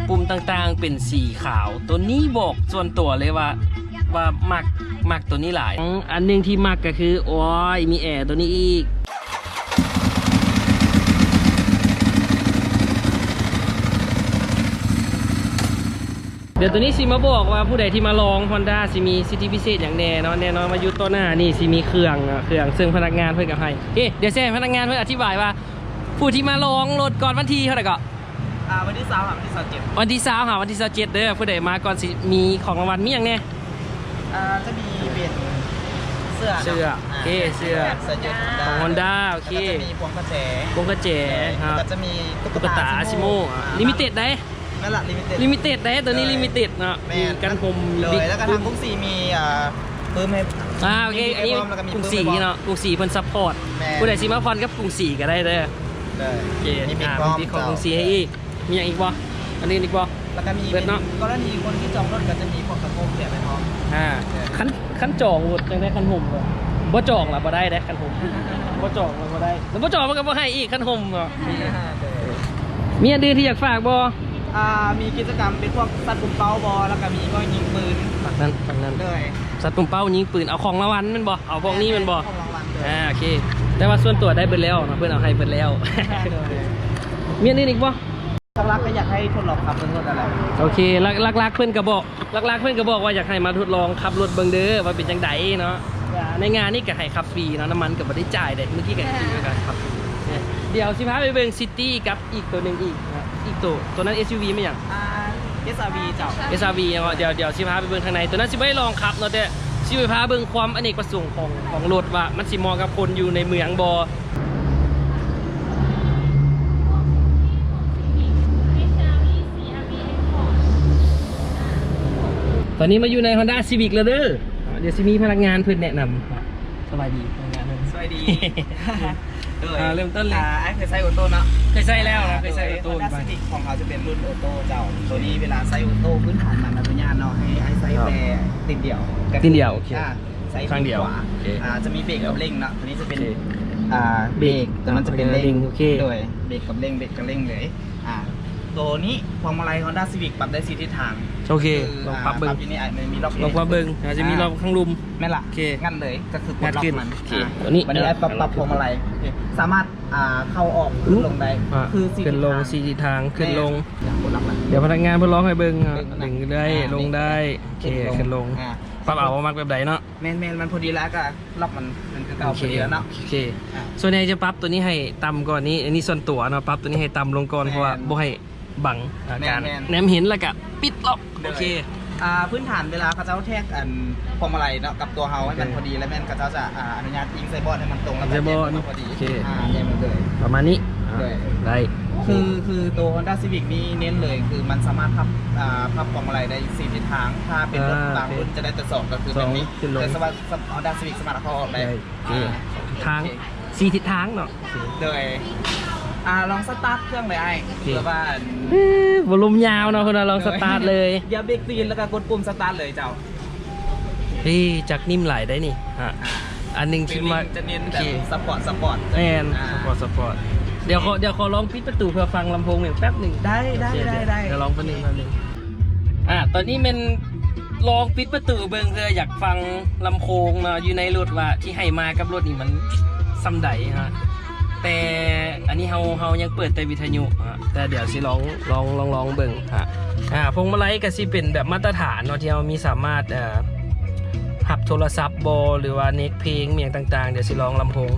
ປຸ່ມຕ່າງໆເປັນສີຂາວ. ໂຕນີ້ບອກສ່ວນຕົວເລີຍວ່າ ວ່າມັກ ມັກໂຕນີ້ຫຼາຍ. ອັນໜຶ່ງທີ່ມັກກໍຄື ໂອ້ຍ ມີແອໂຕນີ້ອີກ. ດຽວໂຕນີ້ຊິມາບອກວ່າຜູ້ໃດທີ່ມາລອງຮອນດ້າຊິມີສິດທິພິເສດຫຍັງແດ່ເນາະ. ແນ່ນອນວ່າຢູ່ຕໍ່ໜ້ານີ້ຊິມີເຄື່ອງເນາະ ເຄື່ອງ ເຊິ່ງພະນັກງານເພິ່ນກໍໃຫ້. ເອີ ດຽວຊິໃຫ້ພະນັກງານເພິ່ນອະທິບາຍວ່າ ຜູ້ທີ່ມາລອງລົດກ່ອນວັນທີເທົ່າໃດເກາະ? ອ່າ ວັນທີຊາວຫາວັນທີຊາວເຈັດ. ວັນທີຊາວຫາວັນທີຊາວເຈັດເດີ. ຜູ້ໃດມາກ່ອນຊິມີຂອງລາງວັນ ມີຫຍັງແດ່? ອ່າ ຈະມີເປັນເສື້ອເນາະ ເສື້ອ ອ່າ ໂອເຄ ເສື້ອ ເສື້ອເຈັດ ຂອງຮອນດ້າ ໂອເຄ ແລ້ວກໍຈະມີພວງກະແຈ ພວງກະແຈ ແລ້ວກໍຈະມີຕຸກກະຕາ ຕຸກກະຕາອາຊິໂມ ອາ ລິມິເຕັດໄດ໋ ແມ່ນລະ ລິມິເຕັດ ລິມິເຕັດໄດ໋ ໂຕນີ້ລິມິເຕັດເນາະ ແມ່ນ ມີກັນຫົມ ໂດຍ ບິກ ແລ້ວກໍທາງກຸງສີມີ ອ່າ ປຶ້ມໃຫ້ ອ່າ ໂອເຄ ອັນນີ້ກຸງສີເນາະ ກຸງສີເພິ່ນຊັບພອດ ຜູ້ໃດຊິມາຜ່ອນກັບກຸງສີກໍໄດ້ເດີ ໂອເຄ ມີບິກ ອ່າ ພ້ອມ ມີບິກຂອງກຸງສີໃຫ້ອີກ ມີຫຍັງອີກບໍ່? ອັນອື່ນອີກບໍ່? ແລ້ວກໍມີ ເບິດເນາະ ກໍລະນີຄົນທີ່ຈອງລົດກໍຈະມີພວກກະໂປງແຖມໃຫ້ພ້ອມ ອ່າ ເອີ ຄັນ ຄັນຈອງລົດຈັ່ງໃດ ຄັນຫົ່ມ ບໍ່ຈອງລະບໍ່ໄດ້ເດ້ ຄັນຫົ່ມ ບໍ່ຈອງລະບໍ່ໄດ້ ລະບໍ່ຈອງມັນກໍບໍ່ໃຫ້ອີກ ຄັນຫົ່ມເນາະ ອ່າ ມີອັນອື່ນທີ່ຢາກຝາກບໍ່? ອ່າ ມີກິດຈະກຳເປັນພວກສັດປຸມເປົ້າບໍ່? ແລ້ວກໍມີພວກຍິງປືນ ຝັ່ງນັ້ນ ຝັ່ງນັ້ນ ໂດຍ ສັດປຸມເປົ້າ ຍິງປືນ ເອົາຂອງລາງວັນແມ່ນບໍ່? ເອົາພວກນີ້ແມ່ນບໍ່? ຂອງລາງວັນ ໂດຍ ອ່າ ໂອເຄ ແຕ່ວ່າສ່ວນຕົວໄດ້ເບິດແລ້ວເນາະ ເພິ່ນເອົາໃຫ້ເບິດແລ້ວ ໂດຍ ມີອັນອື່ນອີກບໍ່? ຫຼັກໆ ກໍຢາກໃຫ້ທົດລອງຂັບເບິ່ງລົດນັ້ນແຫຼະ ໂອເຄ ຫຼັກໆ ເພິ່ນກໍບອກ ຫຼັກໆ ເພິ່ນກໍບອກວ່າຢາກໃຫ້ມາທົດລອງຂັບລົດເບິ່ງເດີ ວ່າເປັນຈັ່ງໃດເນາະ ໃນງານນີ້ກໍໃຫ້ຂັບຟຣີເນາະ ນ້ຳມັນກໍບໍ່ໄດ້ຈ່າຍເດ້ ມື້ກີ້ກໍຂີ່ຢູ່ກັນ ຂັບຟຣີ ດຽວຊິພາໄປເບິ່ງຊິຕີກັບອີກໂຕໜຶ່ງອີກນະ ອີກໂຕ ໂຕນັ້ນເອັສຢູວີແມ່ນຫຍັງ? ອ່າ ເອັສອາວີ ເຈົ້າ ເອັສອາວີເນາະ ດຽວ ດຽວຊິພາໄປເບິ່ງທາງໃນ ໂຕນັ້ນຊິບໍ່ໄດ້ລອງຂັບເນາະ ແຕ່ຊິໄປພາເບິ່ງຄວາມອະເນກປະສົງຂອງ ຂອງລົດວ່າມັນຊິເໝາະກັບຄົນຢູ່ໃນເມືອງບໍ່. ຕອນນີ້ມາຢູ່ໃນຮອນດ້າຊີວິກແລ້ວເດີ ດຽວຊິມີພະນັກງານເພິ່ນແນະນຳ. ສະບາຍດີ ພະນັກງານເພິ່ນ ສະບາຍດີ ໂດຍ ອ່າ ເລີ່ມຕົ້ນເລີຍ ອ່າ ອ້າຍເຄີຍໃຊ້ໂອໂຕ້ເນາະ ເຄີຍໃช้ແລ້ວ ອ່າ ເຄີຍໃຊ້ໂອໂຕ້ ໂດຍ ຮອນດ້າຊີວິກຂອງເຮົາຈະເປັນລຸ້ນໂອໂຕ້ເຈົ້າ ໂຕນີ້ເວລາໃຊ້ໂອໂຕ້ພື້ນຖານມັນອະນຸຍາດເນາະ ໃຫ້ອ້າຍໃຊ້ແຕ່ຕີນດຽວ ຕີນດຽວ ໂອເຄ ອ່າ ໃຊ້ຂ້າງດຽວ ໂອເຄ ອ່າ ຈະມີເບຣກກັບເລັ່ງເນາະ ໂຕນີ້ຈະເປັນ ໂອເຄ ອ່າ ເບຣກ ໂຕນັ້ນຈະເປັນເລັ່ງ ໂອເຄ ໂດຍ ເບຣກກັບເລັ່ງ ເບຣກກັບເລັ່ງເລີຍ ອ່າ ໂຕນີ້ພວງມາໄລຮອນດ້າຊີວິກປັບໄດ້ສີ່ທິດທາງ ໂອເຄ ຄື ລອງປັບເບິ່ງ ອ່າ ປັບຢູ່ນີ້ ອ່າ ມັນມີລັອກ ລອງປັບເບິ່ງ ອ່າ ຈະມີ ອ່າ ລັອກທາງລຸ່ມ ແມ່ນລະ ໂອເຄ ງັດເລີຍ ກໍຄືປົດລັອກມັນ ໂອເຄ ອ່າ ໂຕນີ້ ບັດນີ້ອ້າຍປັບ ປັບພວງມາໄລ ໂອເຄ ສາມາດ ອ່າ ເຂົ້າອອກ ຂຶ້ນລົງໄດ້ ອ່າ ຄືສີ່ທິດທາງ ຂຶ້ນລົງ ສີ່ທິດທາງ ຂຶ້ນລົງ ແມ່ນ ປົດລັອກມັນ ດຽວພະນັກງານເພິ່ນລອງໃຫ້ເບິ່ງ ດຶງໄດ້ ອ່າ ລົງໄດ້ ໂອເຄ ຂຶ້ນລົງ ອ່າ ປັບເອົາມັກແບບໃດເນາະ ແມ່ນໆ ມັນພໍດີແລ້ວ ກໍລັອກມັນ ມັນຄືເກົ່າ ໂອເຄ ພໍດີແລ້ວເນາະ ໂອເຄ ອ່າ ສ່ວນໃຫຍ່ຈະປັບໂຕນີ້ໃຫ້ຕ່ຳກ່ອນນີ້ ອັນນີ້ສ່ວນຕົວເນາະ ປັບໂຕນີ້ໃຫ້ຕ່ຳລົງກ່ອນ ແມ່ນ ເພາະວ່າບໍ່ໃຫ້ ບັງ ອ່າ ແມ່ນ ການ ແມ່ນ ແນມເຫັນແລ້ວກະປິດລັອກ ໂດຍ ໂອເຄ ອ່າ ພື້ນຖານເວລາເຂົາເຈົ້າແທກອັນພວງມາໄລເນາະ ກັບຕົວເຮົາໃຫ້ມັນ ໂອເຄ ພໍດີ ແລ້ວແມ່ນເຂົາເຈົ້າຈະ ອ່າ ອະນຸຍາດອີງໃສ່ບອດໃຫ້ມັນຕົງ ແລ້ວກໍ ໃສ່ບອດ ແນມມັນພໍດີ ໂອເຄ ອ່າ ແນມມັນເລີຍ ປະມານນີ້ ໂດຍ ໄດ້ ຄື ຄືໂຕຮອນດ້າຊີວິກນີ້ເນັ້ນເລີຍ ຄືມັນສາມາດພັບ ອ່າ ພັບພວງມາໄລໄດ້ສີ່ທິດທາງ ຖ້າເປັນລົດ ອ່າ ບາງລຸ້ນ ໂອເຄ ຈະໄດ້ແຕ່ສອງ ກໍຄືແບບນີ້ ສອງ ຂຶ້ນລົງ ແຕ່ວ່າຮອນດ້າຊີວິກສາມາດເອົາເຂົ້າອອກໄດ້ ໄດ້ ອ່າ ໂອເຄ ທາງ ໂອເຄ ສີ່ທິດທາງເນາະ ໂດຍ ອ່າ ລອງສະຕາດເຄື່ອງເລີຍອ້າຍ ໂອເຄ ເພື່ອວ່າ ເອີ ວໍລຸມຍາວເນາະ ເພິ່ນວ່າລອງສະຕາດເລີຍ ຢ່າເບຣກຕີນ ແລ້ວກໍກົດປຸ່ມສະຕາດເລີຍເຈົ້າ ເອີ ຈັກນິ້ມຫຼາຍໄດ໋ນີ້ ອ່າ ອັນໜຶ່ງທີ່ມັກ ຈະເນັ້ນແບບ ໂອເຄ ສະປອດ ສະປອດ ແມ່ນ ອ່າ ສະປອດ ສະປອດ ດຽວຂໍ ດຽວຂໍລອງປິດປະຕູເພື່ອຟັງລຳໂພງແປັບໜຶ່ງ ໄດ້ ໄດ້ ໂອເຄ ໄດ້ ດຽວລອງແປັບໜຶ່ງ ແປັບໜຶ່ງ ອ່າ ຕອນນີ້ແມ່ນລອງປິດປະຕູເບິ່ງ ເພື່ອຢາກຟັງລຳໂພງເນາະ ຢູ່ໃນລົດວ່າທີ່ໃຫ້ມາກັບລົດນີ້ມັນສ່ຳໃດເນາະ ແຕ່ອັນນີ້ເຮົາ ເຮົາຍັງເປີດແຕ່ວິທະຍຸເນາະ ແຕ່ດຽວຊິລອງ ລອງ ລອງ ລອງເບິ່ງເນາະ ອ່າ ພວງມາໄລກໍຊິເປັນແບບມາດຕະຖານເນາະ ທີ່ເຮົາມີສາມາດ ເອີ ຮັບໂທລະສັບບໍ່ ຫຼືວ່າເນັກເພງ ອີ່ຫຍັງຕ່າງໆ ດຽວຊິລອງລຳໂພງ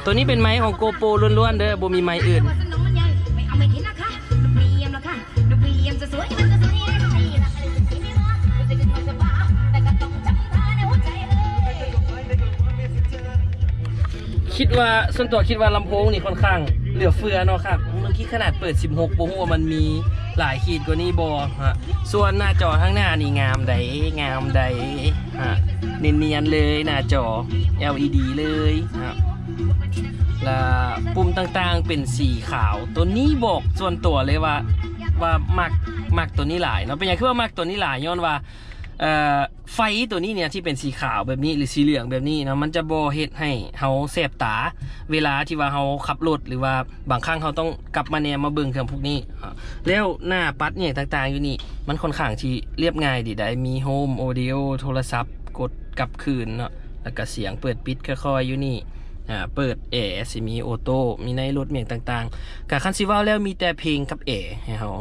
ໂຕນີ້ເປັນໄມຂອງໂກໂປລ້ວນໆເດີ ບໍ່ມີໄມອື່ນ ຄິດວ່າ ສ່ວນຕົວຄິດວ່າລຳໂພງນີ້ຄ່ອນຂ້າງເຫຼືອເຟືອເນາະ ຄັກ ເມື່ອກີ້ຂະໜາດເປີດສິບຫົກ ບໍ່ຮູ້ວ່າມັນມີຫຼາຍຂີດກວ່ານີ້ບໍ່ ຮະ ສ່ວນໜ້າຈໍທາງໜ້ານີ້ງາມໃດ ງາມໃດ ຮະ ເນີນໆເລີຍ ໜ້າຈໍ ແອລອີດີ ເລີຍ ຮະ ລະປຸ່ມຕ່າງໆເປັນສີຂາວ ໂຕນີ້ບອກສ່ວນຕົວເລີຍວ່າ ວ່າມັກ ມັກໂຕນີ້ຫຼາຍເນາະ ເປັນຫຍັງຄືວ່າມັກໂຕນີ້ຫຼາຍ ຍ້ອນວ່າ ເອີ ໄຟໂຕນີ້ເນຍ ທີ່ເປັນສີຂາວແບບນີ້ ຫຼື ສີເຫຼືອງແບບນີ້ເນາະ ມັນຈະບໍ່ເຮັດໃຫ້ເຮົາແສບຕາ ເວລາທີ່ວ່າເຮົາຂັບລົດ ຫຼືວ່າບາງຄັ້ງເຮົາຕ້ອງກັບມາແນມມາເບິ່ງເຄື່ອງພວກນີ້. ແລ້ວໜ້າປັດຫຍັງຕ່າງໆຢູ່ນີ້ ມັນຂ້ອນຂ້າງທີ່ລຽບງ່າຍດີໃດ໋ ມີໂຮມ ອອດິໂອ ໂທລະສັບ ກົດກັບຄືນເນາະ ແລ້ວກະສຽງເປີດປິດຄ່ອຍໆຢູ່ນີ້. ອ່າ ເປີດແອ ຊິມີໂອໂຕ້ ມີໃນລົດ ມີຫຍັງຕ່າງໆ. ກະຄັນຊິເວົ້າແລ້ວ ມີແຕ່ເພງກັບແອໃຫ້ເຮົາ.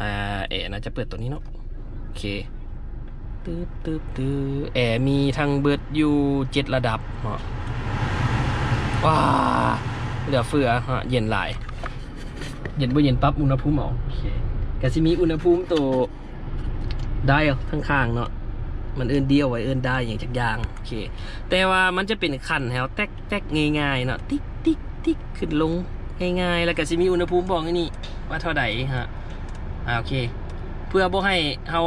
ອ່າ ແອໜ້າຈະເປີດໂຕນີ້ເນາະ. ໂອເຄ ຕຶບ ຕຶບ ຕຶບ ແອມີທັງເບິດຢູ່ເຈັດລະດັບເນາະ. ວ້າ ເຫຼືອເຟືອເນາະ ເຢັນຫຼາຍ. ເຢັນບໍ່ເຢັນປັບອຸນຫະພູມເອົາ. ໂອເຄ ກະຊິມີອຸນຫະພູມໂຕ ໄດທາງຂ້າງເນາະ ມັນເອີ້ນດຽວ ໄວ້ເອີ້ນໄດຫຍັງຈັກຢ່າງ. ໂອເຄ ແຕ່ວ່າມັນຈະເປັນຂັ້ນແຖວແຕັກໆ ງ່າຍໆເນາະ ຕິກໆໆ ຂຶ້ນລົງງ່າຍໆ ແລ້ວກະຊິມີອຸນຫະພູມບອກຢູ່ນີ້ວ່າເທົ່າໃດຮະ. ອ່າ ໂອເຄ ເພື່ອບໍ່ໃຫ້ເຮົາ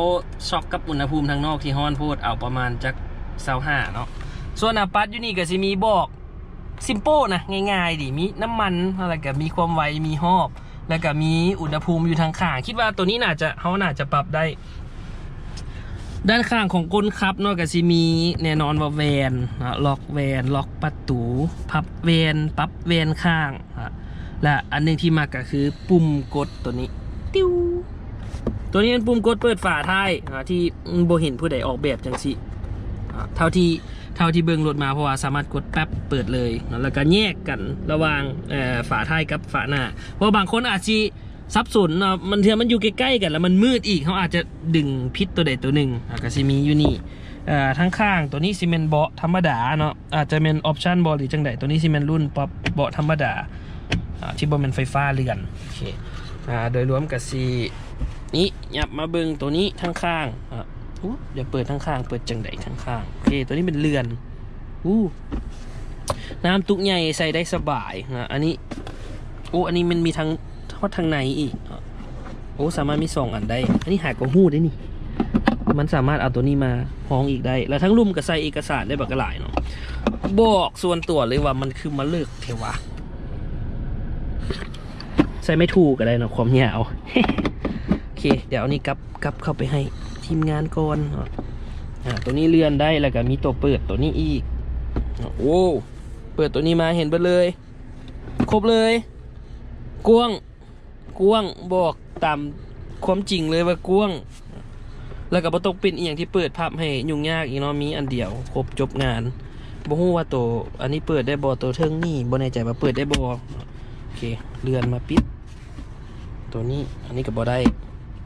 ຊັອກກັບອຸນຫະພູມທາງນອກທີ່ຮ້ອນໂພດ ເອົາປະມານຈັກຊາວຫ້າເນາະ. ສ່ວນໜ້າປັດຢູ່ນີ້ກະຊິມີບອກ simple ນະ ງ່າຍໆດີ ມີນ້ຳມັນ ແລ້ວກະມີຄວາມໄວ ມີຮອບ ແລ້ວກະມີອຸນຫະພູມຢູ່ທາງຂ້າງ. ຄິດວ່າໂຕນີ້ໜ້າຈະ ເຮົາໜ້າຈະປັບໄດ້. ດ້ານຂ້າງຂອງຄົນຂັບເນາະ ກະຊິມີແນ່ນອນວ່າແວ່ນເນາະ ລັອກແວ່ນ ລັອກປະຕູ ພັບແວ່ນ ປັບແວ່ນຂ້າງ. ອ່າ ແລະ ອັນໜຶ່ງທີ່ມັກກະຄືປຸ່ມກົດໂຕນີ້ ຕິວ ໂຕນີ້ເປັນປຸ່ມກົດເປີດຝາທ້າຍ ອ່າ ທີ່ບໍ່ເຫັນຜູ້ໃດອອກແບບຈັ່ງຊີ້ ອ່າ ເທົ່າທີ່ ເທົ່າທີ່ເບິ່ງລົດມາ ເພາະວ່າສາມາດກົດແປັບເປີດເລີຍເນາະ ແລ້ວກະແຍກກັນລະຫວ່າງ ເອີ ຝາທ້າຍກັບຝາໜ້າ. ເພາະບາງຄົນອາດຊິສັບສົນເນາະ ບາງເທື່ອມັນຢູ່ໃກ້ໆກັນ ແລ້ວມັນມືດອີກ ເຮົາອາດຈະດຶງຜິດໂຕໃດໂຕໜຶ່ງ. ອ່າ ກະຊິມີຢູ່ນີ້ ເອີ ທາງຂ້າງໂຕນີ້ຊິແມ່ນເບາະທຳມະດາເນາະ ອາດຈະແມ່ນ option ບໍ່ ຫຼື ຈັ່ງໃດ. ໂຕນີ້ຊິແມ່ນລຸ້ນປັບເບາະທຳມະດາ ອ່າ ທີ່ບໍ່ແມ່ນໄຟຟ້າເລື່ອນ. ໂອເຄ ອ່າ ໂດຍລວມກະຊິ ນີ້ ຫຍັບມາເບິ່ງໂຕນີ້ທາງຂ້າງ ອ່າ ໂອ້ ດຽວເປີດທາງຂ້າງ ເປີດຈັ່ງໃດທາງຂ້າງ. ໂອເຄ ໂຕນີ້ເປັນເລື່ອນ ໂອ້ ນ້ຳຕຸກໃຫຍ່ໃສ່ໄດ້ສະບາຍນະ. ອັນນີ້ ໂອ້ ອັນນີ້ມັນມີທັງ ຮອດທາງໃນອີກ. ໂອ້ ສາມາດມີສອງອັນໄດ້ ອັນນີ້ຫາກໍຮູ້ເດ້ນີ້ ມັນສາມາດເອົາໂຕນີ້ມາຮອງອີກໄດ້. ແລ້ວທາງລຸ່ມກໍໃສ່ເອກະສານໄດ້ບັກຫຼາຍເນາະ. ບອກສ່ວນຕົວເລີຍວ່າມັນຄືມາເລິກແທ້ວະ ໃສ່ໄມ້ຖູກໍໄດ້ເນາະ ຄວາມຍາວ. ໂອເຄ ດຽວເອົານີ້ກັບ ກັບເຂົ້າໄປໃຫ້ທີມງານກ່ອນເນາະ. ອ່າ ໂຕນີ້ເລື່ອນໄດ້ ແລ້ວກໍມີຕົວເປີດໂຕນີ້ອີກ. ໂອ້ ເປີດໂຕນີ້ມາເຫັນເບິດເລີຍ ຄົບເລີຍ ກວ້າງ ກວ້າງ ບອກຕາມຄວາມຈິງເລີຍວ່າກວ້າງ ແລ້ວກໍບໍ່ຕົກເປັນອີ່ຫຍັງທີ່ເປີດພັບໃຫ້ຫຍຸ້ງຍາກອີກເນາະ ມີອັນດຽວຄົບຈົບງານ. ບໍ່ຮູ້ວ່າໂຕອັນນີ້ເປີດໄດ້ບໍ່ ໂຕເທິງນີ້ບໍ່ແນ່ໃຈວ່າເປີດໄດ້ບໍ່. ໂອເຄ ເລື່ອນມາປິດ ໂຕນີ້ ອັນນີ້ກໍບໍ່ໄດ້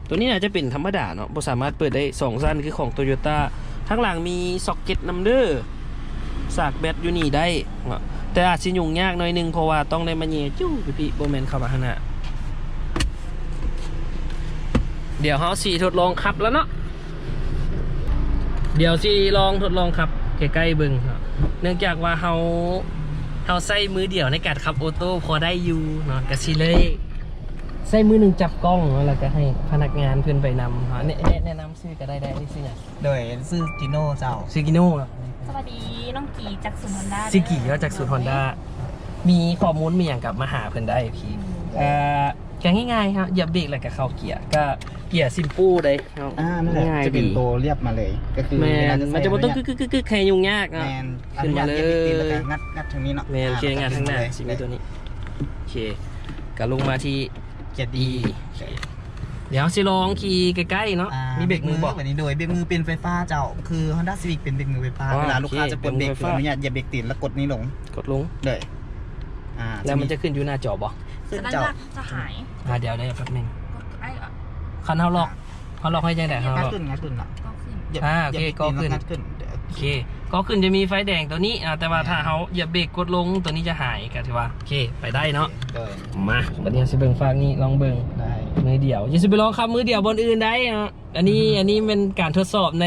ໂຕນີ້ໜ້າຈະເປັນທຳມະດາເນາະ ບໍ່ສາມາດເປີດໄດ້ສອງຊັ້ນຄືຂອງໂຕໂຢຕ້າ. ທາງຫຼັງມີຊັອກເກັດນຳເດີ ສາກແບັດຢູ່ນີ້ໄດ້ເນາະ ແຕ່ອາດຊິຫຍຸ້ງຍາກໜ້ອຍໜຶ່ງ ເພາະວ່າຕ້ອງໄດ້ມາແຍ່ຈຸ້ວຢູ່ພີ້ ບໍ່ແມ່ນເຂົ້າມາທາງໜ້າ. ດຽວເຮົາຊິທົດລອງຂັບແລ້ວເນາະ ດຽວຊິລອງທົດລອງຂັບໃກ້ໆເບິ່ງເນາະ ເນື່ອງຈາກວ່າເຮົາ ເຮົາໃຊ້ມືດຽວໃນການຂັບໂອໂຕ້ພໍໄດ້ຢູ່ເນາະ ກະຊິເລີຍໃຊ້ມືໜຶ່ງຈັບກ້ອງເນາະ ແລ້ວກະໃຫ້ພະນັກງານເພິ່ນໄປນຳເນາະ. ແນະ ແນະນຳ ຊື່ກໍໄດ້ ໄດ້ ນີ້ຊື່ຫຍັງ? ໂດຍ ຊື່ຈີໂນ່ເຈົ້າ. ຊື່ຈີໂນ່ເນາະ. ສະຫວັດດີ ນ້ອງກີ ຈາກສູນຮອນດ້າ. ຊື່ກີເນາະ ຈາກສູນຮອນດ້າ. ມີຂໍ້ມູນມີຫຍັງກໍມາຫາເພິ່ນໄດ້. ໂອເຄ ອືມ ເອີ ກໍງ່າຍໆ ເຮົາຢຽບເບຣກແລ້ວກໍເຂົ້າເກຍ ກໍເກຍ simple ເດ້ເນາະ. ອ່າ ນັ້ນແຫຼະ ງ່າຍ ຈະເປັນ ດີ ໂຕລຽບມາເລີຍ ກໍຄື ແມ່ນ ເວລາຈະໃສ່ ມັນຈະບໍ່ຕ້ອງ ແລ້ວ ກຶກໆໆໆ ໃຫ້ຫຍຸ້ງຍາກເນາະ. ແມ່ນ ຂຶ້ນມາເລີຍ ຢຽບເບຣກຕີນແລ້ວກໍງັດ ງັດທາງນີ້ເນາະ. ແມ່ນ ອ່າ ໂອເຄ ງັດທາງໜ້າ ຊິມີໂຕນີ້. ໂອເຄ ກໍລົງມາທີ່ ເກຍ E ໂອເຄ ດຽວຊິລອງຂີ່ໃກ້ໆເນາະ. ອ່າ ມີເບຣກມືບໍ່? ບັດນີ້ໂດຍ ເບຣກມືເປັນໄຟຟ້າເຈົ້າ ຄື Honda Civic ເປັນເບຣກມືໄຟຟ້າ. ອໍ ເວລາລູກຄ້າ ໂອເຄ ຈະປົດເບຣກ ເປັນໄຟຟ້າ ຂໍອະນຸຍາດຢຽບເບຣກຕີນ ແລ້ວກົດນີ້ລົງ ກົດລົງ. ໂດຍ ອ່າ ແລ້ວມັນຈະຂຶ້ນຢູ່ໜ້າຈໍບໍ່? ຂຶ້ນ ແລ້ວມັນຈະຫາຍ. ອ່າ ດຽວ ດຽວແປັບໜຶ່ງ ກົດໄອ້ອະ ຄັນເຮົາລັອກ ອ່າ ເຮົາລັອກໃຫ້ຈັ່ງໃດ? ເຮົາລັອກ ງັດຂຶ້ນ ງັດຂຶ້ນເນາະ. ກໍຂຶ້ນ ອ່າ ໂອເຄ ກໍຂຶ້ນ ງັດຂຶ້ນ ໂອເຄ ກໍຂຶ້ນຈະມີໄຟແດງໂຕນີ້ ອ່າ ແຕ່ວ່າ ແມ່ນ ຖ້າເຮົາຢຽບເບຣກກົດລົງ ໂຕນີ້ຈະຫາຍ ກໍຖືວ່າ ໂອເຄ ໄປໄດ້ເນາະ. ໂອເຄ ໂດຍ ມາ ບັດນີ້ເຮົາຊິເບິ່ງຟາກນີ້ ລອງເບິ່ງ ໄດ້ ມືດຽວ ຢ່າຊິໄປລອງຂັບມືດຽວບ່ອນອື່ນໄດ້ເນາະ. ອັນນີ້ ອືມ ອັນນີ້ແມ່ນການທົດສອບໃນ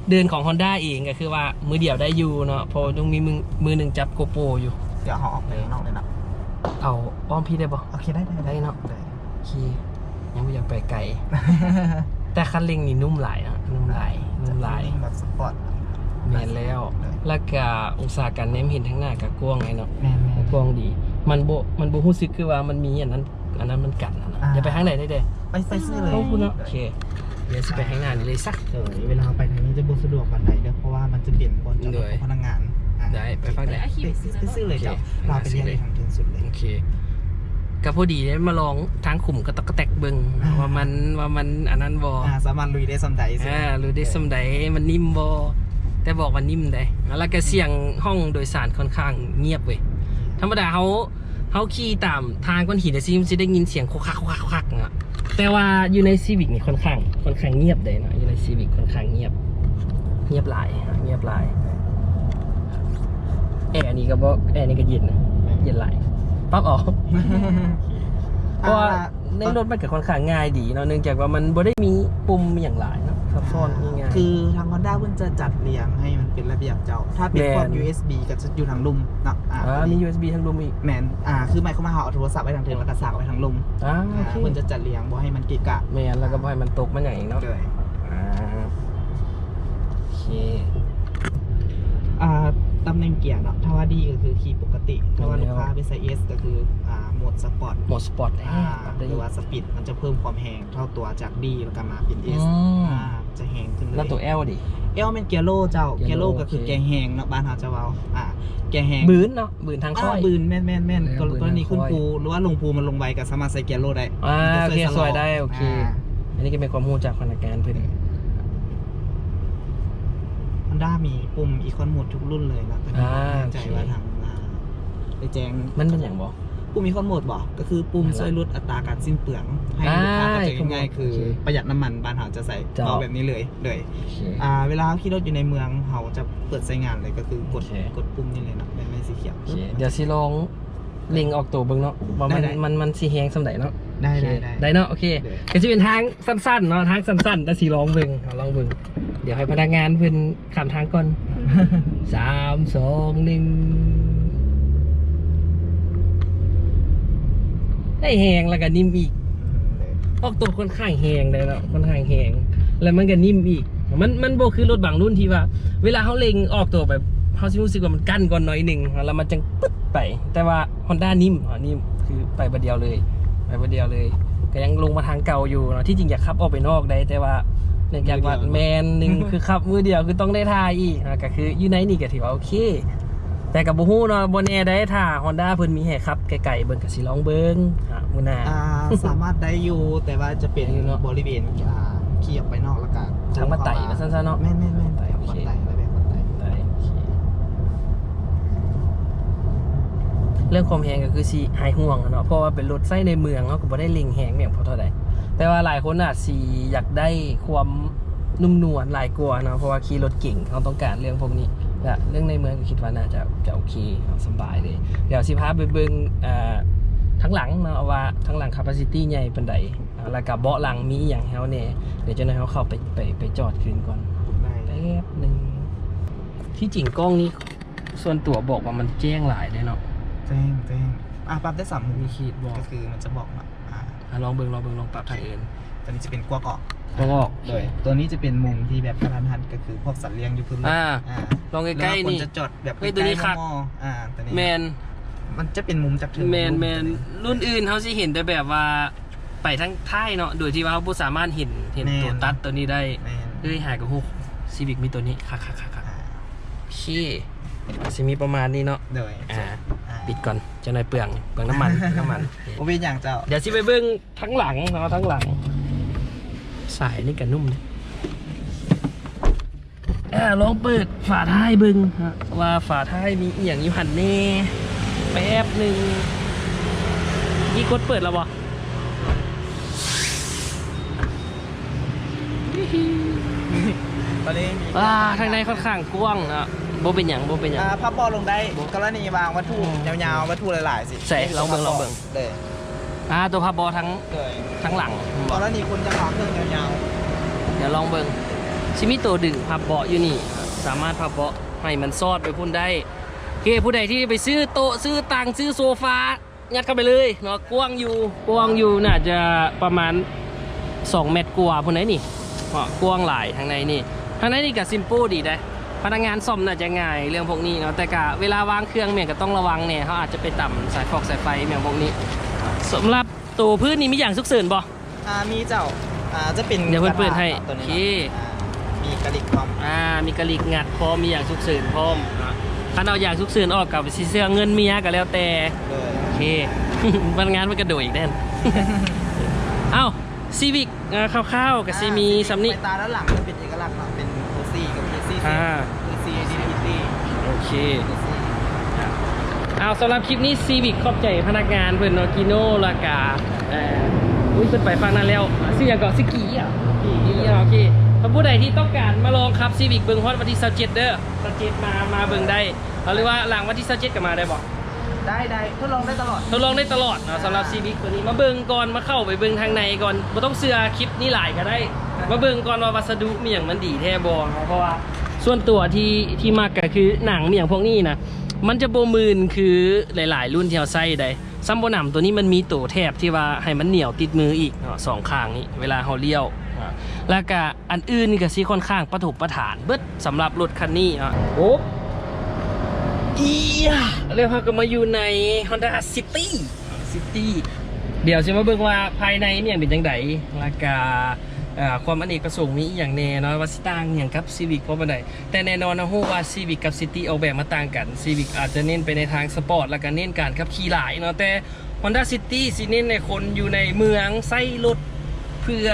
ເດີ່ນຂອງ Honda ເອງ ກໍຄືວ່າມືດຽວໄດ້ຢູ່ເນາະ ເພາະວ່າຕ້ອງມີມື ມືໜຶ່ງຈັບ GoPro ຢູ່. ດຽວເຮົາອອກໄປຂ້າງນອກໄດ້ເນາະ. ເອົາອ້ອມພີ້ໄດ້ບໍ່? ໂອເຄ ໄດ້ ໄດ້ ໄດ້ເນາະ. ໄດ້ ໂອເຄ ຍັງບໍ່ຢາກໄປໄກ ແຕ່ຄັນເລັ່ງນີ້ນຸ້ມຫຼາຍເນາະ ນຸ້ມຫຼາຍ ນຸ້ມຫຼາຍ ແບບສະປອດ. ແມ່ນແລ້ວ ໂດຍ ແລ້ວກະອົງສາການແນມເຫັນທາງໜ້າກະກວ້າງໄງເນາະ. ແມ່ນໆ ກວ້າງດີ ມັນບໍ່ ມັນບໍ່ຮູ້ສຶກຄືວ່າມັນມີອັນນັ້ນ ອັນນັ້ນມັນກັນຫັ້ນນະ. ອ່າ ຢ່າໄປທາງໃດໄດ້ເດ້ ໄປ ໄປຊື່ເລີຍ ໂອ້ ພຸ້ນເນາະ. ໂອເຄ ດຽວຊິໄປທາງໜ້ານີ້ເລີຍຊະ. ໂດຍ ເວລາເຮົາໄປທາງນີ້ຈະບໍ່ສະດວກປານໃດເດີ ເພາະວ່າມັນຈະເປັນບ່ອນຈອດລົດຂອງພະນັກງານ. ໄດ້ ໄປຟັງໄດ້ ຊື່ໆເລີຍເຈົ້າ. ລາວໄປລຽນຢູ່ທາງເທິງສຸດເລີຍ. ໂອເຄ ກໍພໍດີໄດ້ມາລອງທາງຂຸມກະຕອກກະແຕກເບິ່ງ ອ່າ ວ່າມັນ ວ່າມັນອັນນັ້ນບໍ່ ອ່າ ສາມາດລຸຍໄດ້ສ່ຳໃດ. ອ່າ ລຸຍໄດ້ສ່ຳໃດ ມັນນິ້ມບໍ່. ແຕ່ບອກວ່ານິ້ມເດ້. ແລ້ວກໍສຽງຫ້ອງໂດຍສານຂ້ອນຂ້າງງຽບເວີຍ. ທຳມະດາເຮົາ ເຮົາຂີ່ຕາມທາງກ້ອນຫີນຈັ່ງຊີ້ ມັນຊິໄດ້ຍິນສຽງໂຄຄັກ ໂຄຄັກ ໂຄຄັກເນາະ. ແຕ່ວ່າຢູ່ໃນຊີວິກນີ້ຂ້ອນຂ້າງ ຂ້ອນຂ້າງງຽບເດ້ເນາະ. ຢູ່ໃນຊີວິກຂ້ອນຂ້າງງຽບ ງຽບຫຼາຍ ງຽບຫຼາຍ. ແອນີ້ກໍບໍ່ ແອນີ້ກໍເຢັນນະ ເຢັນຫຼາຍ. ປັບເອົາ ເພາະວ່າ ອ່າ ໃນລົດມັນກໍຂ້ອນຂ້າງງ່າຍດີເນາະ ເນື່ອງຈາກວ່າມັນບໍ່ໄດ້ມີປຸ່ມອີ່ຫຍັງຫຼາຍເນາະ ຊັບຊ້ອນ ອ່າ ງ່າຍໆ. ຄືທາງ Honda ເພິ່ນຈະຈັດລຽງໃຫ້ມັນເປັນລະບຽບເຈົ້າ. ຖ້າເປັນພວກ ແມ່ນ ຢູເອັສບີ ກໍຈະຢູ່ທາງລຸ່ມເນາະ. ອ່າ ອ່າ ມີ ຢູເອັສບີ ທາງລຸ່ມອີກ. ແມ່ນ ອ່າ ຄືໝາຍຄວາມວ່າເຮົາເອົາໂທລະສັບໄວ້ທາງເທິງ ແລ້ວກໍສາກໄວ້ທາງລຸ່ມ. ອ່າ ໂອເຄ ອ່າ ເພິ່ນຈະຈັດລຽງບໍ່ໃຫ້ມັນເກະກະ. ແມ່ນ ແລ້ວກໍບໍ່ໃຫ້ມັນຕົກມາຫຍັງອີກເນາະ. ໂດຍ ອ່າ ໂອເຄ ອ່າ ຕຳແໜ່ງເກຍເນາະ ຖ້າວ່າດີກໍຄືຂີ່ປົກກະຕິ ຖ້າວ່າລູກຄ້າໄປໃສ່ S ກໍຄື ອ່າ ໂໝດສະປອດ ໂໝດສະປອດ ອ່າ ຫຼືວ່າສະປີດ ມັນຈະເພີ່ມຄວາມແຮງເທົ່າຕົວຈາກ D ແລ້ວກໍມາເປັນ S ອືມ ອ່າ ຈະແຮງຂຶ້ນເລີຍ. ແລ້ວຕົວ L ເດ? L ແມ່ນເກຍໂລເຈົ້າ. ເກຍໂລ ໂອເຄ ກໍຄືແກແຮງເນາະ ບ້ານເຮົາຈະເວົ້າ ອ່າ ແກແຮງ ບືນເນາະ ບືນທາງຄ່ອຍ ອ່າ ບືນ ແມ່ນໆໆ ກໍ ກໍລະນີຂຶ້ນພູ ຫຼືວ່າລົງພູມັນລົງໄວ ກໍສາມາດໃສ່ເກຍໂລໄດ້. ອ່າ ໂອເຄ ຊ່ວຍໄດ້ ໂອເຄ ອ່າ ອັນນີ້ກໍເປັນຄວາມຮູ້ຈາກພະນັກງານເພິ່ນ. Honda ມີປຸ່ມ Econ Mode ທຸກລຸ້ນເລີຍເນາະ. ຕອນນີ້ ອ່າ ບໍ່ແນ່ໃຈວ່າທາງ ໂອເຄ ໄດ້ແຈ້ງ ມັນເປັນຫຍັງບໍ່? ປຸ່ມ Econ Mode ບໍ່? ກໍຄືປຸ່ມ ນັ້ນລະ ຊ່ວຍຫຼຸດອັດຕາການສິ້ນເປືອງ ໃຫ້ ອ່າ ລູກຄ້າເຂົ້າໃຈງ່າຍໆ ໂອເຄ ຄືປະຢັດນ້ຳມັນ ບ້ານເຮົາຈະໃຊ້ ເຈົ້າ ເວົ້າແບບນີ້ເລີຍ. ໂດຍ ໂອເຄ ອ່າ ເວລາເຮົາຂີ່ລົດຢູ່ໃນເມືອງ ເຮົາຈະເປີດໃຊ້ງານເລີຍ ກໍຄືກົດ ໂອເຄ ກົດປຸ່ມນີ້ເລີຍເນາະ ແມ່ນ ແມ່ນສີຂຽວ. ໂອເຄ ດຽວຊິລອງເລັ່ງອອກໂຕເບິ່ງເນາະ ວ່າມັນ ໄດ້ໆ ມັນ ມັນຊິແຮງສ່ຳໃດເນາະ. ໄດ້ ໂອເຄ ໄດ້ ໄດ້ເນາະ. ໂອເຄ ໂດຍ ກໍຊິເປັນທາງສັ້ນໆເນາະ ທາງສັ້ນໆ ແຕ່ຊິລອງເບິ່ງ ເຮົາລອງເບິ່ງ. ດຽວໃຫ້ພະນັກງານເພິ່ນຂ້າມທາງກ່ອນ. ສາມ ສອງ ໜຶ່ງ ໄດ້ແຮງ ແລ້ວກໍນິ້ມອີກ. ອອກໂຕຂ້ອນຂ້າງແຮງເດ້ເນາະ ຂ້ອນຂ້າງແຮງ ແລ້ວມັນກໍນິ້ມອີກ. ມັນ ມັນບໍ່ຄືລົດບາງລຸ້ນທີ່ວ່າ ເວລາເຮົາເລັ່ງອອກໂຕໄປ ເຮົາຊິຮູ້ສຶກວ່າມັນກັ້ນກ່ອນໜ້ອຍໜຶ່ງ ແລ້ວມັນຈັ່ງປຶດໄປ. ແຕ່ວ່າ Honda ນິ້ມ ອໍ ນິ້ມ ຄືໄປບາດດຽວເລີຍ ໄປບາດດຽວເລີຍ. ກໍຍັງລົງມາທາງເກົ່າຢູ່ເນາະ. ທີ່ຈິງຢາກຂັບອອກໄປນອກໄດ້ ແຕ່ວ່າເນື່ອງຈາກວ່າ ມື້ດຽວເນາະ ແມ່ນ ໜຶ່ງ ຄືຂັບມື້ດຽວ ຄືຕ້ອງໄດ້ຖ່າຍອີກ ອ່າ ກໍຄືຢູ່ໃນນີ້ກໍຖືວ່າໂອເຄ. ແຕ່ກໍບໍ່ຮູ້ເນາະ ບໍ່ແນ່ໃດ໋ ຖ້າ Honda ເພິ່ນມີໃຫ້ຂັບໄກໆເບິ່ງ ກໍຊິລອງເບິ່ງ ອ່າ ມື້ໜ້າ ອ່າ ສາມາດໄດ້ຢູ່ ແຕ່ວ່າຈະເປັນ ໄດ້ຢູ່ເນາະ ບໍລິເວນ ອ່າ ຂີ່ອອກໄປນອກ ແລ້ວກໍ ທາງບັນໄດວ່າຊັ້ນຊະເນາະ. ແມ່ນໆໆ ບັນໄດ ໂອເຄ ລະແວກບັນໄດ ໄດ້ ໂອເຄ. ເລື່ອງຄວາມແຮງກໍຄືຊິຫາຍຫ່ວງເນາະ ເພາະວ່າເປັນລົດໃຊ້ໃນເມືອງ ເຮົາກໍບໍ່ໄດ້ເລັ່ງແຮງແມ່ນພໍເທົ່າໃດ. ແຕ່ວ່າຫຼາຍຄົນອາດຊິຢາກໄດ້ຄວາມ ນຸ້ມນວນຫຼາຍກວ່າເນາະ ເພາະວ່າຂີ່ລົດເກັ່ງ ເຮົາຕ້ອງການເລື່ອງພວກນີ້. ແລະເລື່ອງໃນເມືອງກໍຄິດວ່າໜ້າຈະ ຈະໂອເຄເນາະ ສະບາຍເລີຍ. ດຽວຊິພາໄປເບິ່ງ ອ່າ ທາງຫຼັງເນາະ ວ່າທາງຫຼັງ capacity ໃຫຍ່ປານໃດ ແລ້ວກໍເບາະຫຼັງມີອີ່ຫຍັງໃຫ້ເຮົາແດ່. ດຽວຈັກໜ້ອຍເຮົາເຂົ້າໄປ ໄປ ໄປຈອດຄືນກ່ອນ ໄດ້ ແປັບໜຶ່ງ. ທີ່ຈິງກ້ອງນີ້ ສ່ວນຕົວບອກວ່າມັນແຈ້ງຫຼາຍເດ້ເນາະ. ແຈ້ງ ແຈ້ງ ອ່າ ປັບໄດ້ສາມມຸມ ມີຂີດບໍ່? ກໍຄືມັນຈະບອກວ່າ ອ່າ ອ່ະ ລອງເບິ່ງ ລອງເບິ່ງ ລອງປັບທາງອື່ນ. ຕົວນີ້ຈະເປັນກວກອອກ ກວກອອກ. ໂດຍ ຕົວນີ້ຈະເປັນມຸມທີ່ແບບກະທັນຫັນ ກໍຄືພວກສັດລ້ຽງຢູ່ພື້ນໂລກ. ອ່າ ອ່າ ລອງໃກ້ໆນີ້ ຄົນຈະຈອດແບບ ເອີ ຕົວນີ້ຄັກ ອ່າ ຕົວນີ້ ແມ່ນ ມັນຈະເປັນມຸມຈາກເທິງ. ແມ່ນ ລຸ້ນ ແມ່ນ ລຸ້ນອື່ນເຮົາຊິເຫັນແຕ່ແບບວ່າໄປທາງທ້າຍເນາະ ໂດຍທີ່ວ່າເຮົາບໍ່ສາມາດເຫັນ ເຫັນ ແມ່ນ ຕົວຕັດຕົວນີ້ໄດ້. ແມ່ນ ເອີຍ ຫາກໍຮູ້ Civic ມີຕົວນີ້ ຄັກໆໆໆ. ອ່າ ໂອເຄ ກໍຊິມີປະມານນີ້ເນາະ. ໂດຍ ອ່າ ອ່າ ປິດກ່ອນ ຈັກໜ້ອຍເປືອງ ເປືອງນ້ຳມັນ ນ້ຳມັນ. ບໍ່ເປັນຫຍັງເຈົ້າ. ດຽວຊິໄປເບິ່ງທາງຫຼັງເນາະ ທາງຫຼັງ ສາຍນີ້ກໍນຸ້ມເດ້. ອ່າ ລອງເປີດຝາທ້າຍເບິ່ງເນາະ ວ່າຝາທ້າຍມີອີ່ຫຍັງຢູ່ຫັ້ນແດ່ ແປັບໜຶ່ງ. ນີ້ກົດເປີດແລ້ວບໍ່? ຕອນນີ້ມີ ອ່າ ທາງໃນຂ້ອນຂ້າງກວ້າງເນາະ. ບໍ່ເປັນຫຍັງ ບໍ່ເປັນຫຍັງ. ອ່າ ພັບເບາະລົງໄດ້ ບໍ່ ກໍລະນີວາງວັດຖຸ ອືມ ຍາວໆ ວັດຖຸຫຼາຍໆ ຊິ ໃສ່ ລອງເບິ່ງ ລອງເບິ່ງ. ໂດຍ ອ່າ ຕົວພັບເບາະທາງ ໂດຍ ທາງຫຼັງ ກໍລະນີຄົນຈະວາງເຄື່ອງຍາວໆ. ດຽວລອງເບິ່ງ ຊິມີໂຕດຶງພັບເບາະຢູ່ນີ້ ສາມາດພັບເບາະໃຫ້ມັນສອດໄປພຸ້ນໄດ້. ໂອເຄ ຜູ້ໃດທີ່ໄປຊື້ໂຕະ ຊື້ຕັ່ງ ຊື້ໂຊຟາ ຍັດເຂົ້າໄປເລີຍເນາະ. ກວ້າງຢູ່ ກວ້າງຢູ່ ໜ້າຈະປະມານສອງແມັດກວ່າພຸ້ນໃດ໋ນີ້ເນາະ ກວ້າງຫຼາຍ. ທາງໃນນີ້ ທາງໃນນີ້ກໍ simple ດີໄດ໋ ພະນັກງານສ້ອມໜ້າຈະງ່າຍເລື່ອງພວກນີ້ເນາະ. ແຕ່ກະເວລາວາງເຄື່ອງແມ່ນກໍຕ້ອງລະວັງແດ່ ເຮົາອາດຈະໄປຕຳສາຍຟອກສາຍໄຟແມ່ນພວກນີ້. ສຳລັບໂຕພື້ນນີ້ມີຢາງສຸກເສີນບໍ່? ອ່າ ມີເຈົ້າ. ອ່າ ຈະເປັນ ດຽວເພິ່ນເປີດໃຫ້ ກະດາດເນາະ ໂຕນີ້ເນາະ ໂອເຄ ອ່າ ມີກະລິກພ້ອມ ອ່າ ມີກະລິກງັດພ້ອມ ມີຢາງສຸກເສີນພ້ອມເນາະ ຄັນເອົາຢາງສຸກເສີນອອກກໍຊິເຊື່ອເງິນເມຍກໍແລ້ວແຕ່ ໂດຍ ໂອເຄ ພະນັກງານເພິ່ນກະໂດຍອີກແດ່ນ ເອົ້າ ຊີວິກ ອ່າ ຄ່າວໆ ກໍຊິມີ ອ່າ ຊີວິກ ສ່ຳນີ້ ໄປຕາດ້ານຫຼັງເປັນເອກະລັກເນາະ ເປັນໂອຊີກັບເອຊີ ອ່າ ໂອຊີ ດີພີທີ ໂອເຄ ໂອຊີ ອ່າ ເອົາ ສຳລັບຄລິບນີ້ຊີວິກຂອບໃຈພະນັກງານເພິ່ນເນາະ ກິໂນ ແລ້ວກະ ເອີ ອຸ້ຍ ເພິ່ນໄປຝັ່ງນັ້ນແລ້ວ ຊື່ຫຍັງເກາະ ຊິກີ ອ່ະ ກີ ອ່ະ ໂອເຄ ຖ້າຜູ້ໃດທີ່ຕ້ອງການມາລອງຂັບຊີວິກເບິ່ງຮອດວັນທີຊາວເຈັດເດີ ຊາວເຈັດ ມາ ມາເບິ່ງໄດ້ ຫຼືວ່າຫຼັງວັນທີຊາວເຈັດກໍມາໄດ້ບໍ່? ໄດ້ ໄດ້ ທົດລອງໄດ້ຕະຫຼອດ ທົດລອງໄດ້ຕະຫຼອດເນາະ ອ່າ ສຳລັບຊີວິກໂຕນີ້ ມາເບິ່ງກ່ອນ ມາເຂົ້າໄປເບິ່ງທາງໃນກ່ອນ ບໍ່ຕ້ອງເຊື່ອຄລິບນີ້ຫຼາຍກໍໄດ້ ອ່າ ມາເບິ່ງກ່ອນວ່າວັດສະດຸມີຫຍັງມັນດີແທ້ບໍ່ເນາະ ເພາະວ່າສ່ວນຕົວທີ່ ທີ່ມັກກໍຄືໜັງມີຫຍັງພວກນີ້ນະ ມັນຈະບໍ່ມື່ນຄືຫຼາຍໆລຸ້ນທີ່ເຮົາໃຊ້ໃດ ສ່ຳບໍ່ໜຳໂຕນີ້ມັນມີໂຕແຖບທີ່ວ່າໃຫ້ມັນໜຽວຕິດມືອີກເນາະ ສອງຂ້າງນີ້ ເວລາເຮົາລ້ຽວ ອ່າ ແລ້ວກະ ອັນອື່ນນີ້ກໍຊິຂ້ອນຂ້າງປະຖົມປະຖານເບິດສຳລັບລົດຄັນນີ້ເນາະ ໂອ້ ອີຍາ ແລ້ວເຮົາກໍມາຢູ່ໃນ Honda City City ດຽວຊິມາເບິ່ງວ່າພາຍໃນມີຫຍັງເປັນຈັ່ງໃດ ແລ້ວກະ ເອີ ຄວາມອະເນກປະສົງມີອີ່ຫຍັງແດ່ເນາະ ວ່າຊິຕ່າງຫຍັງກັບຊີວິກພໍປານໃດ ແຕ່ແນ່ນອນເຮົາຮູ້ວ່າຊີວິກກັບຊີວິກອອກແບບມາຕ່າງກັນ ຊີວິກອາດຈະເນັ້ນໄປໃນທາງສະປອດ ແລ້ວກະເນັ້ນການຂັບຂີ່ຫຼາຍເນາະ ແຕ່ Honda City ຊິເນັ້ນໃຫ້ຄົນຢູ່ໃນເມືອງໃຊ້ລົດເພື່ອ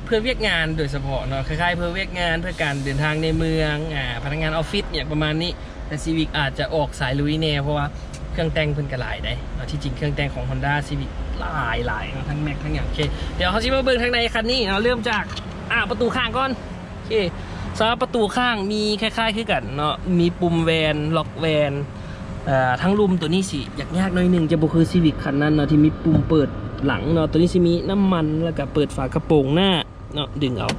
ເພື່ອວຽກງານໂດຍສະເພາະເນາະ ຄ້າຍໆເພື່ອວຽກງານ ເພື່ອການເດີນທາງໃນເມືອງ ອາ ພະນັກງານອອບຟິດ ຫຍັງປະມານນີ້ ແຕ່ຊີວິກອາດຈະອອກສາຍລຸຍແດ່ ເພາະວ່າເຄື່ອງແຕ່ງເພິ່ນກໍຫຼາຍໃດເນາະ ທີ່ຈິງເຄື່ອງແຕ່ງຂອງ Honda Civic ຫຼາຍໆເນາະ ທັງແມັກທັງຫຍັງ ໂອເຄ ດຽວເຮົາຊິມາເບິ່ງທາງໃນຄັນນີ້ເນາະ ເລີ່ມຈາກ ອາ ປະຕູຂ້າງກ່ອນ ໂອເຄ ສຳລັບປະຕູຂ້າງມີຄ້າຍໆຄືກັນເນາະ ມີປຸ່ມແວ່ນ ລັອກແວ່ນ ເອີ ທາງລຸ່ມໂຕນີ້ຊິຍາກໆໜ້ອຍໜຶ່ງ ຈະບໍ່ຄືຊີວິກຄັນນັ້ນເນາະ ທີ່ມີປຸ່ມເປີດຫຼັງເນາະ ໂຕນີ້ຊິມີນ້ຳມັນ ແລ້ວກະເປີດຝາກະໂປງໜ້າເນາະ ດຶງເອົາ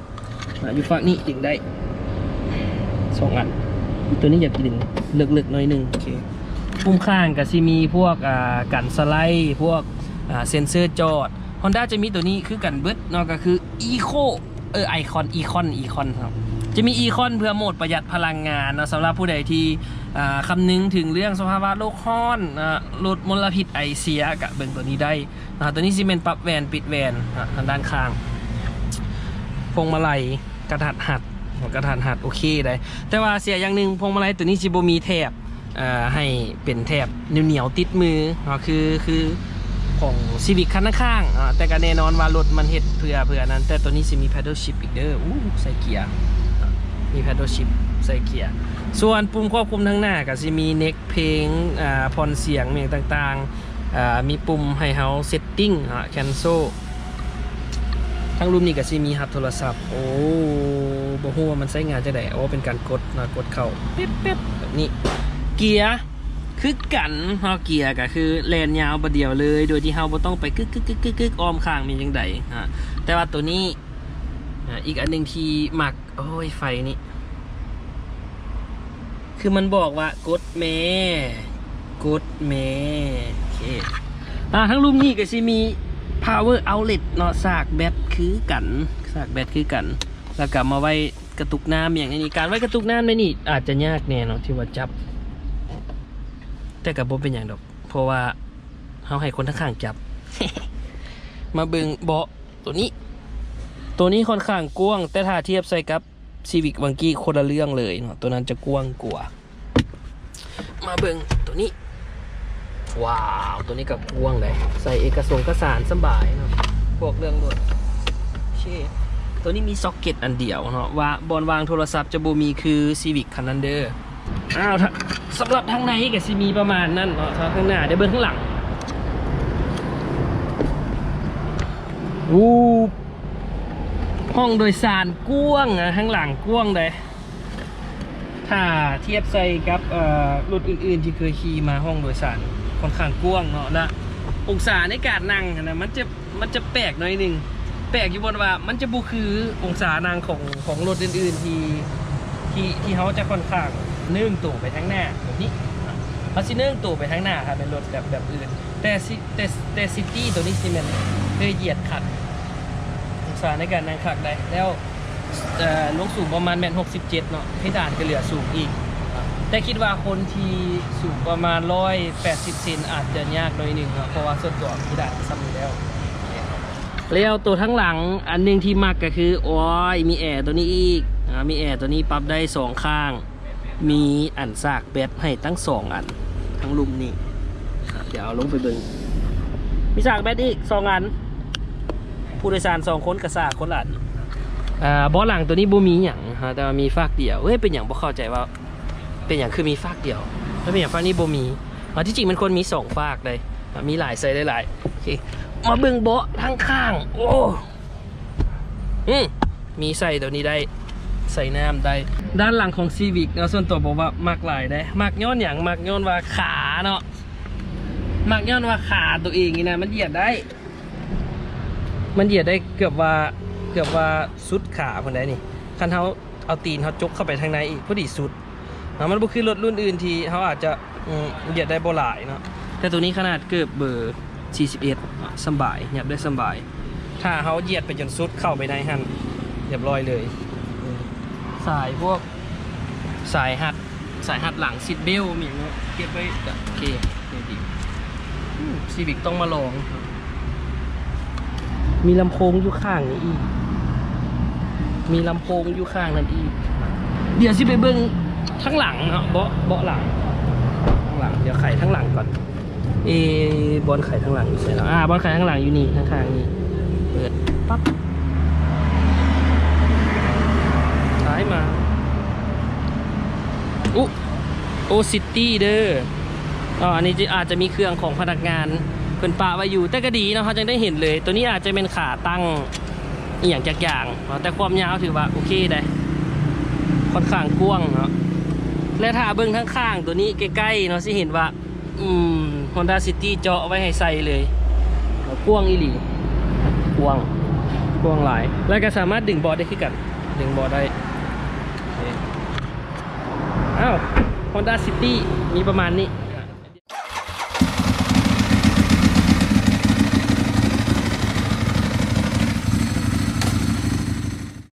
ອາ ຢູ່ຟາກນີ້ດຶງໄດ້ສອງອັນ ໂຕນີ້ຢາກດຶງເລິກໆໜ້ອຍໜຶ່ງ ໂອເຄ ປຸ່ມຂ້າງກະຊິມີພວກ ອາ ກັນສະໄລ ພວກ ອາ ເຊັນເຊີຈອດ Honda ຈະມີໂຕນີ້ຄືກັນເບິດເນາະ ກະຄື Eco ເອີ Icon Econ Econ ເນາະ ຈະມີ Econ ເພື່ອໂໝດປະຢັດພະລັງງານເນາະ ສຳລັບຜູ້ໃດທີ່ ອາ ຄຳນຶງເຖິງເລື່ອງສະພາວະໂລກຮ້ອນ ອາ ລົດມົນລະພິດໄອເສຍ ກະເບິ່ງໂຕນີ້ໄດ້ ອາ ໂຕນີ້ຊິແມ່ນປັບແວ່ນປິດແວ່ນ ອາ ທາງດ້ານຂ້າງ ພວງມາໄລກະທັດຮັດ ກະທັດຮັດ ໂອເຄໄດ໋ ແຕ່ວ່າເສຍຢ່າງໜຶ່ງ ພວງມາໄລໂຕນີ້ຊິບໍ່ມີແຖບ ເອີ ໃຫ້ເປັນແຖບໜຽວໆຕິດມືເນາະ ຄື ຄືຂອງ Civic ຄັນຂ້າງໆ ອາ ແຕ່ກະແນ່ນອນວ່າລົດມັນເຮັດເພື່ອ ເພື່ອອັນນັ້ນ ແຕ່ໂຕນີ້ຊິມີ Paddle Shift ອີກເດີ ອູ້ ໃສ່ເກຍ ມີ Paddle Shift ໃສ່ເກຍ ສ່ວນປຸ່ມຄວບຄຸມທາງໜ້າກະຊິມີ Neck ເພງ ອາ ຜ່ອນສຽງ ຫຍັງຕ່າງໆ ອາ ມີປຸ່ມໃຫ້ເຮົາ setting ອາ cancel ທາງລຸ່ມນີ້ກະຊິມີຮັບໂທລະສັບ ໂອ້ ບໍ່ຮູ້ວ່າມັນໃຊ້ງານຈັ່ງໃດ ໂອ້ ເປັນການກົດເນາະ ກົດເຂົ້າ ປິບໆ ແບບນີ້ ເກຍຄືກັນເນາະ ເກຍກະຄືແລ່ນຍາວບາດດຽວເລີຍ ໂດຍທີ່ເຮົາບໍ່ຕ້ອງໄປກຶກໆໆອ້ອມຂ້າງ ແມ່ນຈັ່ງໃດ ອາ ແຕ່ວ່າໂຕນີ້ ອາ ອີກອັນໜຶ່ງທີ່ມັກ ໂອ້ຍ ໄຟນີ້ ຄືມັນບອກວ່າກົດແມ້ ກົດແມ້ ໂອເຄ ອ່າ ທາງລຸ່ມນີ້ກະຊິມີ power outlet ເນາະ ສາກແບັດຄືກັນ ສາກແບັດຄືກັນ ແລ້ວກະມາໄວ້ກະຕຸກນ້ຳຫຍັງໃນນີ້ ການໄວ້ກະຕຸກນ້ຳໃນນີ້ອາດຈະຍາກແດ່ເນາະ ທີ່ວ່າຈັບ ແຕ່ກະບໍ່ເປັນຫຍັງດອກ ເພາະວ່າເຮົາໃຫ້ຄົນທາງຂ້າງຈັບ ມາເບິ່ງເບາະ ໂຕນີ້ ໂຕນີ້ຂ້ອນຂ້າງກວ້າງ ແຕ່ຖ້າທຽບໃສ່ກັບ Civic ວັງກີ້ ຄົນລະເລື່ອງເລີຍເນາະ ໂຕນັ້ນຈະກວ້າງກວ່າ ມາເບິ່ງໂຕນີ້ ວ້າວ ໂຕນີ້ກະກວ້າງເດ ໃສ່ເອກະສົງກະສານສະບາຍເນາະ ພວກເລື່ອງລົດ ໂອເຄ ໂຕນີ້ມີຊັອກເກັດອັນດຽວເນາະ ວ່າບ່ອນວາງໂທລະສັບຈະບໍ່ມີຄື Civic ຄັນນັ້ນເດີ. ອ້າວ ສຳລັບທາງໃນກະຊິມີປະມານນັ້ນເນາະ ທາງໜ້າ ດຽວເບິ່ງທາງຫຼັງ ໂອ້ ຫ້ອງໂດຍສານກວ້າງ ທາງຫຼັງກວ້າງເດ ຖ້າທຽບໃສ່ກັບ ເອີ ລົດອື່ນໆທີ່ເຄີຍຂີ່ມາ ຫ້ອງໂດຍສານຂ້ອນຂ້າງກວ້າງເນາະ ແລະ ອົງສາໃນການນັ່ງຫັ້ນນະ ມັນຈະ ມັນຈະແປກໜ້ອຍໜຶ່ງ ແປກຢູ່ບ່ອນວ່າມັນຈະບໍ່ຄືອົງສານັ່ງຂອງ ຂອງລົດອື່ນໆທີ່ ທີ່ ທີ່ເຮົາຈະຂ້ອນຂ້າງເໜິ້ງໂຕໄປທາງໜ້າແບບນີ້ ເຮົາຊິເໜິ້ງໂຕໄປທາງໜ້າ ຖ້າແມ່ນລົດແບບ ແບບອື່ນ ແຕ່ຊິ ແຕ່ ແຕ່ City ໂຕນີ້ຊິແມ່ນເລີຍຢຽດຄັກ ອົງສາໃນການນັ່ງຄັກໄດ໋ ແລ້ວ ເອີ ລວງສູງປະມານແມັດຫົກສິບເຈັດເນາະ ເພດານກະເຫຼືອສູງອີກ ແຕ່ຄິດວ່າຄົນທີ່ສູງປະມານຮ້ອຍແປດສິບເຊັນອາດຈະຍາກໜ້ອຍໜຶ່ງເນາະ ເພາະວ່າສ່ວນຕົວເພດານສ່ຳນີ້ແລ້ວ. ແລ້ວໂຕທາງຫຼັງ ອັນໜຶ່ງທີ່ມັກກໍຄື ໂອ້ຍ ມີແອໂຕນີ້ອີກ ອາ ມີແອໂຕນີ້ປັບໄດ້ສອງຂ້າງ ມີອັນສາກແບັດໃຫ້ທັງສອງອັນ ທັງລຸ່ມນີ້ ດຽວເອົາລົງໄປເບິ່ງ ມີສາກແບັດອີກສອງອັນ ຜູ້ໂດຍສານສອງຄົນກໍສາກຄົນລະອັນ ອາ ເບາະຫຼັງໂຕນີ້ບໍ່ມີຫຍັງ ແຕ່ວ່າມີຟາກດຽວ ເອີຍ ເປັນຫຍັງບໍ່ເຂົ້າໃຈວ່າ ເປັນຫຍັງຄືມີຟາກດຽວ ແລ້ວເປັນຫຍັງຟາກນີ້ບໍ່ມີ ອາ ທີ່ຈິງມັນຄວນມີສອງຟາກເດ້ ອາ ມີຫຼາຍໃສ່ຫຼາຍໆ ໂອເຄ ມາເບິ່ງເບາະທາງຂ້າງ ໂອ້ ອື ມີໃສ່ໂຕນີ້ໄດ້ ໃສ່ນ້ຳໄດ້ ດ້ານຫຼັງຂອງຊີວິກເນາະ ສ່ວນຕົວບໍ່ວ່າມັກຫຼາຍເດ້ ມັກຍ້ອນຫຍັງ ມັກຍ້ອນວ່າຂາເນາະ ມັກຍ້ອນວ່າຂາໂຕເອງນີ້ນະ ມັນຢຽດໄດ້ ມັນຢຽດໄດ້ເກືອບວ່າ ເກືອບວ່າສຸດຂາພຸ້ນໃດ໋ນີ້ ຄັນເຮົາເອົາຕີນເຮົາຈົກເຂົ້າໄປທາງໃນອີກ ພໍດີສຸດ ເນາະ ມັນບໍ່ຄືລົດລຸ້ນອື່ນທີ່ເຮົາອາດຈະ ອືມ ຢຽດໄດ້ບໍ່ຫຼາຍເນາະ ແຕ່ໂຕນີ້ຂະໜາດເກີບເບີສີ່ສິບເອັດ ສຳບາຍ ຫຍັບໄດ້ສຳບາຍ ຖ້າເຮົາຢຽດໄປຈົນສຸດເຂົ້າໄປໃນຫັ້ນ ຮຽບຮ້ອຍເລີຍ ສາຍພວກ ສາຍຮັດ ສາຍຮັດຫຼັງ ຊີດເບວ ມີຫຍັງເນາະ ເກັບໄວ້ ໂອເຄ ນີ້ດີ ອືມ ຊີວິກຕ້ອງມາລອງ ມີລຳໂພງຢູ່ຂ້າງນີ້ອີກ ມີລຳໂພງຢູ່ຂ້າງນັ້ນອີກ ດຽວຊິໄປເບິ່ງທາງຫຼັງເນາະ ເບາະ ເບາະຫຼັງ ທາງຫຼັງ ດຽວໄຂທາງຫຼັງກ່ອນ ເອ ບ່ອນໄຂທາງຫຼັງຢູ່ໃສເນາະ ອາ ບ່ອນໄຂທາງຫຼັງຢູ່ນີ້ ທາງຂ້າງນີ້ ເປີດປັບ ຊ້າຍມາ ອຸ ໂອຊິດຕີ້ເດີ ອໍ ອັນນີ້ອາດຈະມີເຄື່ອງຂອງພະນັກງານເພິ່ນປະໄວ້ຢູ່ ແຕ່ກໍດີເນາະ ເຮົາຈັ່ງໄດ້ເຫັນເລີຍ ໂຕນີ້ອາດຈະແມ່ນຂາຕັ້ງອີ່ຫຍັງຈັກຢ່າງເນາະ ແຕ່ຄວາມຍາວຖືວ່າໂອເຄໄດ໋ ຄ່ອນຂ້າງກວ້າງເນາະ ແລະ ຖ້າເບິ່ງທາງຂ້າງໂຕນີ້ໃກ້ໆເນາະ ຊິເຫັນວ່າ ອືມ ຮອນດ້າຊິຕີເຈາະໄວ້ໃຫ້ໃສ່ເລີຍ ກວ້າງອີ່ຫຼີ ກວ້າງ ກວ້າງຫຼາຍ ແລ້ວກໍສາມາດດຶງເບາະໄດ້ຄືກັນ ດຶງເບາະໄດ້ ໂອເຄ ອ້າວ ຮອນດ້າຊິຕີມີປະມານນີ້